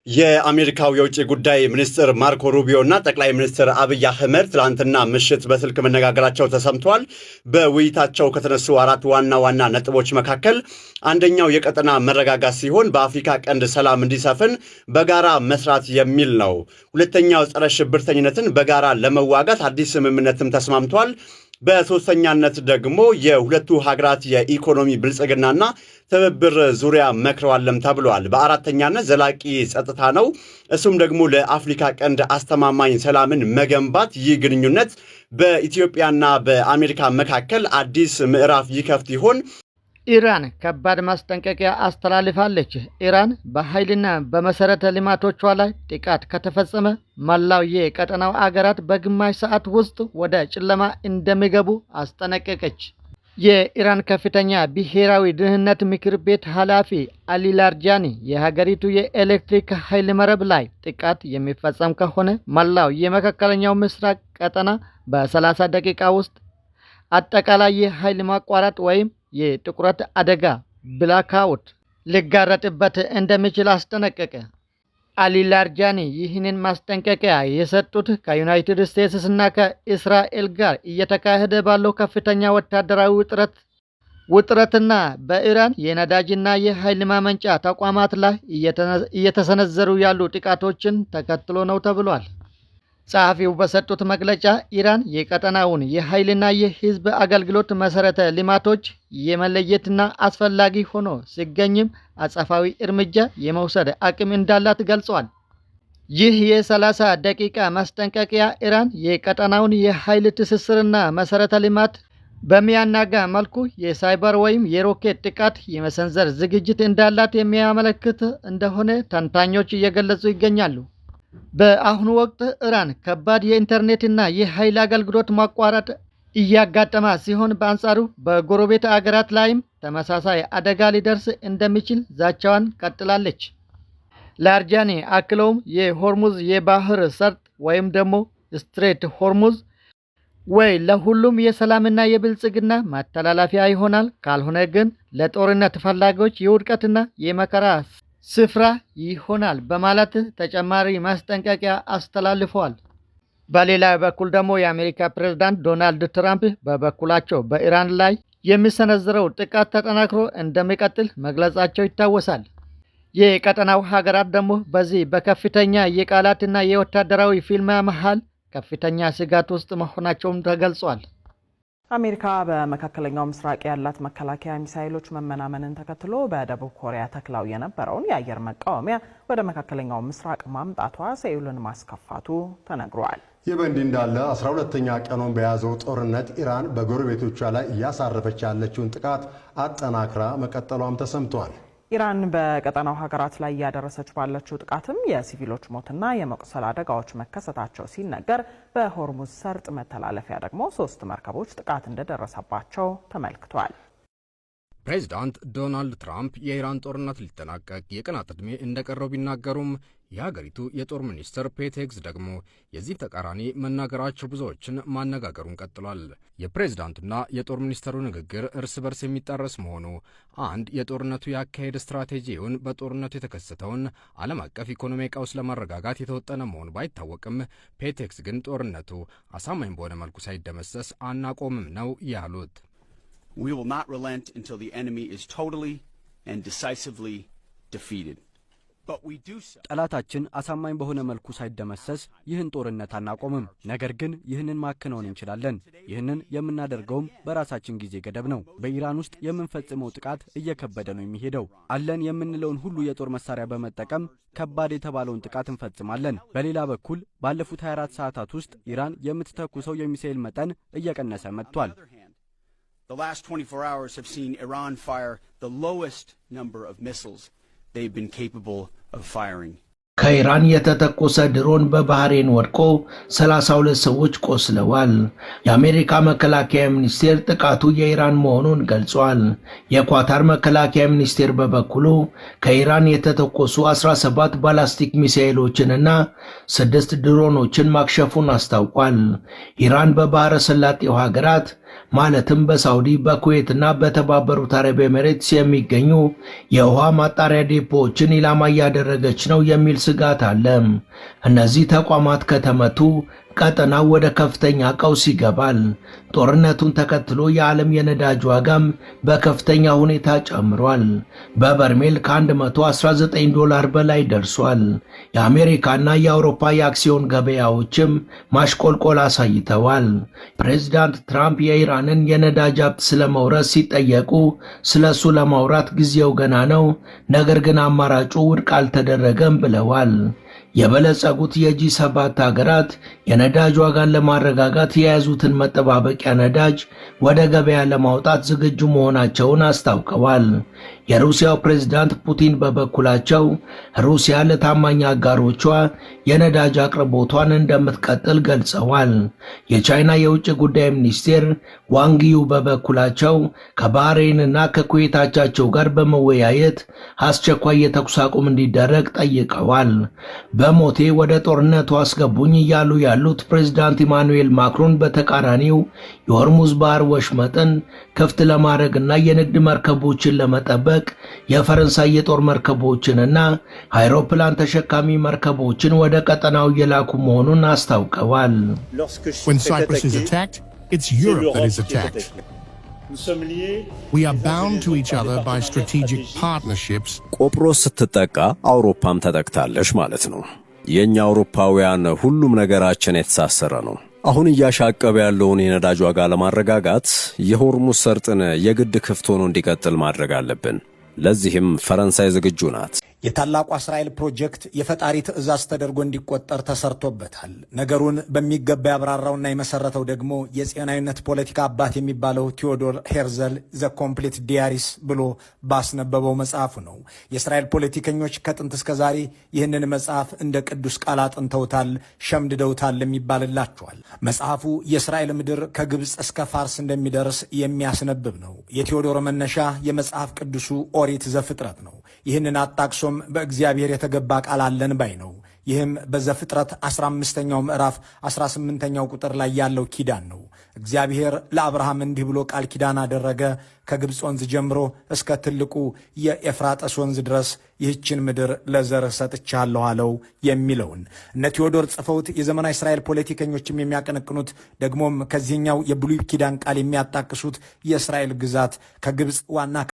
የአሜሪካው የውጭ ጉዳይ ሚኒስትር ማርኮ ሩቢዮ እና ጠቅላይ ሚኒስትር አብይ አህመድ ትላንትና ምሽት በስልክ መነጋገራቸው ተሰምቷል። በውይይታቸው ከተነሱ አራት ዋና ዋና ነጥቦች መካከል አንደኛው የቀጠና መረጋጋት ሲሆን በአፍሪካ ቀንድ ሰላም እንዲሰፍን በጋራ መስራት የሚል ነው። ሁለተኛው ጸረ ሽብርተኝነትን በጋራ ለመዋጋት አዲስ ስምምነትም ተስማምቷል። በሶስተኛነት ደግሞ የሁለቱ ሀገራት የኢኮኖሚ ብልጽግናና ትብብር ዙሪያ መክረዋልም ተብሏል። በአራተኛነት ዘላቂ ጸጥታ ነው። እሱም ደግሞ ለአፍሪካ ቀንድ አስተማማኝ ሰላምን መገንባት። ይህ ግንኙነት በኢትዮጵያና በአሜሪካ መካከል አዲስ ምዕራፍ ይከፍት ይሆን? ኢራን ከባድ ማስጠንቀቂያ አስተላልፋለች። ኢራን በኃይልና በመሰረተ ልማቶቿ ላይ ጥቃት ከተፈጸመ መላው የቀጠናው አገራት በግማሽ ሰዓት ውስጥ ወደ ጨለማ እንደሚገቡ አስጠነቀቀች። የኢራን ከፍተኛ ብሔራዊ ደህንነት ምክር ቤት ኃላፊ አሊ ላርጃኒ የሀገሪቱ የኤሌክትሪክ ኃይል መረብ ላይ ጥቃት የሚፈጸም ከሆነ መላው የመካከለኛው ምስራቅ ቀጠና በ30 ደቂቃ ውስጥ አጠቃላይ የኃይል ማቋረጥ ወይም የጥቁረት አደጋ blackout ሊጋረጥበት እንደሚችል አስጠነቀቀ። አሊ ላርጃኒ ይህንን ማስጠንቀቂያ የሰጡት ከዩናይትድ ስቴትስ እና ከእስራኤል ጋር እየተካሄደ ባለው ከፍተኛ ወታደራዊ ውጥረትና በኢራን የነዳጅና የኃይል ማመንጫ ተቋማት ላይ እየተሰነዘሩ ያሉ ጥቃቶችን ተከትሎ ነው ተብሏል። ጸሐፊው በሰጡት መግለጫ ኢራን የቀጠናውን የኃይልና የሕዝብ አገልግሎት መሰረተ ልማቶች የመለየትና አስፈላጊ ሆኖ ሲገኝም አጸፋዊ እርምጃ የመውሰድ አቅም እንዳላት ገልጸዋል። ይህ የ30 ደቂቃ ማስጠንቀቂያ ኢራን የቀጠናውን የኃይል ትስስርና መሰረተ ልማት በሚያናጋ መልኩ የሳይበር ወይም የሮኬት ጥቃት የመሰንዘር ዝግጅት እንዳላት የሚያመለክት እንደሆነ ተንታኞች እየገለጹ ይገኛሉ። በአሁኑ ወቅት ኢራን ከባድ የኢንተርኔትና የኃይል አገልግሎት ማቋረጥ እያጋጠማት ሲሆን፣ በአንጻሩ በጎረቤት አገራት ላይም ተመሳሳይ አደጋ ሊደርስ እንደሚችል ዛቻዋን ቀጥላለች። ላርጃኒ አክለውም የሆርሙዝ የባህር ሰርጥ ወይም ደግሞ Strait Hormuz ወይ ለሁሉም የሰላምና የብልጽግና መተላለፊያ ይሆናል፣ ካልሆነ ግን ለጦርነት ፈላጊዎች የውድቀትና የመከራ ስፍራ ይሆናል በማለት ተጨማሪ ማስጠንቀቂያ አስተላልፈዋል። በሌላ በኩል ደግሞ የአሜሪካ ፕሬዝዳንት ዶናልድ ትራምፕ በበኩላቸው በኢራን ላይ የሚሰነዝረው ጥቃት ተጠናክሮ እንደሚቀጥል መግለጻቸው ይታወሳል። የቀጠናው ሀገራት ደግሞ በዚህ በከፍተኛ የቃላትና የወታደራዊ ፍልሚያ መሃል ከፍተኛ ስጋት ውስጥ መሆናቸውም ተገልጿል። አሜሪካ በመካከለኛው ምስራቅ ያላት መከላከያ ሚሳይሎች መመናመንን ተከትሎ በደቡብ ኮሪያ ተክላው የነበረውን የአየር መቃወሚያ ወደ መካከለኛው ምስራቅ ማምጣቷ ሴኡልን ማስከፋቱ ተነግሯል። ይህ በእንዲህ እንዳለ 12ኛ ቀኑን በያዘው ጦርነት ኢራን በጎረቤቶቿ ላይ እያሳረፈች ያለችውን ጥቃት አጠናክራ መቀጠሏም ተሰምቷል። ኢራን በቀጠናው ሀገራት ላይ እያደረሰች ባለችው ጥቃትም የሲቪሎች ሞትና የመቁሰል አደጋዎች መከሰታቸው ሲነገር፣ በሆርሙዝ ሰርጥ መተላለፊያ ደግሞ ሶስት መርከቦች ጥቃት እንደደረሰባቸው ተመልክቷል። ፕሬዚዳንት ዶናልድ ትራምፕ የኢራን ጦርነት ሊጠናቀቅ የቀናት ዕድሜ እንደቀረው ቢናገሩም የሀገሪቱ የጦር ሚኒስትር ፔት ሄግሴት ደግሞ የዚህ ተቃራኒ መናገራቸው ብዙዎችን ማነጋገሩን ቀጥሏል። የፕሬዝዳንቱና የጦር ሚኒስትሩ ንግግር እርስ በርስ የሚጣረስ መሆኑ አንድ የጦርነቱ የአካሄድ ስትራቴጂውን በጦርነቱ የተከሰተውን ዓለም አቀፍ ኢኮኖሚ ቀውስ ለማረጋጋት የተወጠነ መሆኑ ባይታወቅም፣ ፔት ሄግሴት ግን ጦርነቱ አሳማኝ በሆነ መልኩ ሳይደመሰስ አናቆምም ነው ያሉት። We will not relent until the enemy is totally and decisively defeated. But we do so. ጠላታችን አሳማኝ በሆነ መልኩ ሳይደመሰስ ይህን ጦርነት አናቆምም። ነገር ግን ይህንን ማከናወን እንችላለን። ይህንን የምናደርገውም በራሳችን ጊዜ ገደብ ነው። በኢራን ውስጥ የምንፈጽመው ጥቃት እየከበደ ነው የሚሄደው። አለን የምንለውን ሁሉ የጦር መሳሪያ በመጠቀም ከባድ የተባለውን ጥቃት እንፈጽማለን። በሌላ በኩል ባለፉት 24 ሰዓታት ውስጥ ኢራን የምትተኩሰው የሚሳኤል መጠን እየቀነሰ መጥቷል። The last 24 hours have seen Iran fire the lowest number of missiles they've been capable of firing. ከኢራን የተተኮሰ ድሮን በባህሬን ወድቆ 32 ሰዎች ቆስለዋል። የአሜሪካ መከላከያ ሚኒስቴር ጥቃቱ የኢራን መሆኑን ገልጿል። የኳታር መከላከያ ሚኒስቴር በበኩሉ ከኢራን የተተኮሱ 17 ባላስቲክ ሚሳኤሎችንና ስድስት ድሮኖችን ማክሸፉን አስታውቋል። ኢራን በባህረ ሰላጤው ሀገራት ማለትም በሳውዲ፣ በኩዌትና በተባበሩት አረብ ኤሚሬትስ የሚገኙ የውሃ ማጣሪያ ዴፖዎችን ኢላማ እያደረገች ነው የሚል ስጋት አለ። እነዚህ ተቋማት ከተመቱ ቀጠናው ወደ ከፍተኛ ቀውስ ይገባል። ጦርነቱን ተከትሎ የዓለም የነዳጅ ዋጋም በከፍተኛ ሁኔታ ጨምሯል። በበርሜል ከ119 ዶላር በላይ ደርሷል። የአሜሪካና የአውሮፓ የአክሲዮን ገበያዎችም ማሽቆልቆል አሳይተዋል። ፕሬዚዳንት ትራምፕ የኢራንን የነዳጅ ሀብት ስለመውረስ ሲጠየቁ ስለሱ ለማውራት ጊዜው ገና ነው፣ ነገር ግን አማራጩ ውድቅ አልተደረገም ብለዋል። የበለጸጉት የ G7 ሀገራት የነዳጅ ዋጋን ለማረጋጋት የያዙትን መጠባበቂያ ነዳጅ ወደ ገበያ ለማውጣት ዝግጁ መሆናቸውን አስታውቀዋል። የሩሲያው ፕሬዝዳንት ፑቲን በበኩላቸው ሩሲያ ለታማኝ አጋሮቿ የነዳጅ አቅርቦቷን እንደምትቀጥል ገልጸዋል። የቻይና የውጭ ጉዳይ ሚኒስቴር ዋንግ ዪ በበኩላቸው ከባህሬንና ከኩዌት አቻቸው ጋር በመወያየት አስቸኳይ የተኩስ አቁም እንዲደረግ ጠይቀዋል። በሞቴ ወደ ጦርነቱ አስገቡኝ እያሉ ያሉት ፕሬዝዳንት ኢማኑኤል ማክሮን በተቃራኒው የሆርሙዝ ባህር ወሽመጥን ክፍት ለማድረግና የንግድ መርከቦችን ለመጠበቅ የፈረንሳይ የጦር መርከቦችንና አይሮፕላን ተሸካሚ መርከቦችን ወደ ቀጠናው እየላኩ መሆኑን አስታውቀዋል። When Cyprus is attacked, it's Europe that is attacked. We are bound to each other by strategic partnerships. ቆጵሮስ ስትጠቃ አውሮፓም ተጠቅታለች ማለት ነው። የእኛ አውሮፓውያን ሁሉም ነገራችን የተሳሰረ ነው። አሁን እያሻቀበ ያለውን የነዳጅ ዋጋ ለማረጋጋት የሆርሙዝ ሰርጥን የግድ ክፍት ሆኖ እንዲቀጥል ማድረግ አለብን። ለዚህም ፈረንሳይ ዝግጁ ናት። የታላቋ እስራኤል ፕሮጀክት የፈጣሪ ትእዛዝ ተደርጎ እንዲቆጠር ተሰርቶበታል። ነገሩን በሚገባ ያብራራውና የመሰረተው ደግሞ የጽዮናዊነት ፖለቲካ አባት የሚባለው ቴዎዶር ሄርዘል The Complete Diaries ብሎ ባስነበበው መጽሐፉ ነው። የእስራኤል ፖለቲከኞች ከጥንት እስከ ዛሬ ይህንን መጽሐፍ እንደ ቅዱስ ቃል አጥንተውታል፣ ሸምድደውታል የሚባልላቸዋል። መጽሐፉ የእስራኤል ምድር ከግብፅ እስከ ፋርስ እንደሚደርስ የሚያስነብብ ነው። የቴዎዶር መነሻ የመጽሐፍ ቅዱሱ ኦሪት ዘፍጥረት ነው። ይህንን አጣቅሶም በእግዚአብሔር የተገባ ቃል አለን ባይ ነው። ይህም በዘፍጥረት 15ኛው ምዕራፍ 18ኛው ቁጥር ላይ ያለው ኪዳን ነው። እግዚአብሔር ለአብርሃም እንዲህ ብሎ ቃል ኪዳን አደረገ፣ ከግብፅ ወንዝ ጀምሮ እስከ ትልቁ የኤፍራጥስ ወንዝ ድረስ ይህችን ምድር ለዘርህ ሰጥቻለሁ አለው የሚለውን እነ ቴዎዶር ጽፈውት የዘመናዊ እስራኤል ፖለቲከኞችም የሚያቀነቅኑት፣ ደግሞም ከዚህኛው የብሉይ ኪዳን ቃል የሚያጣቅሱት የእስራኤል ግዛት ከግብፅ ዋና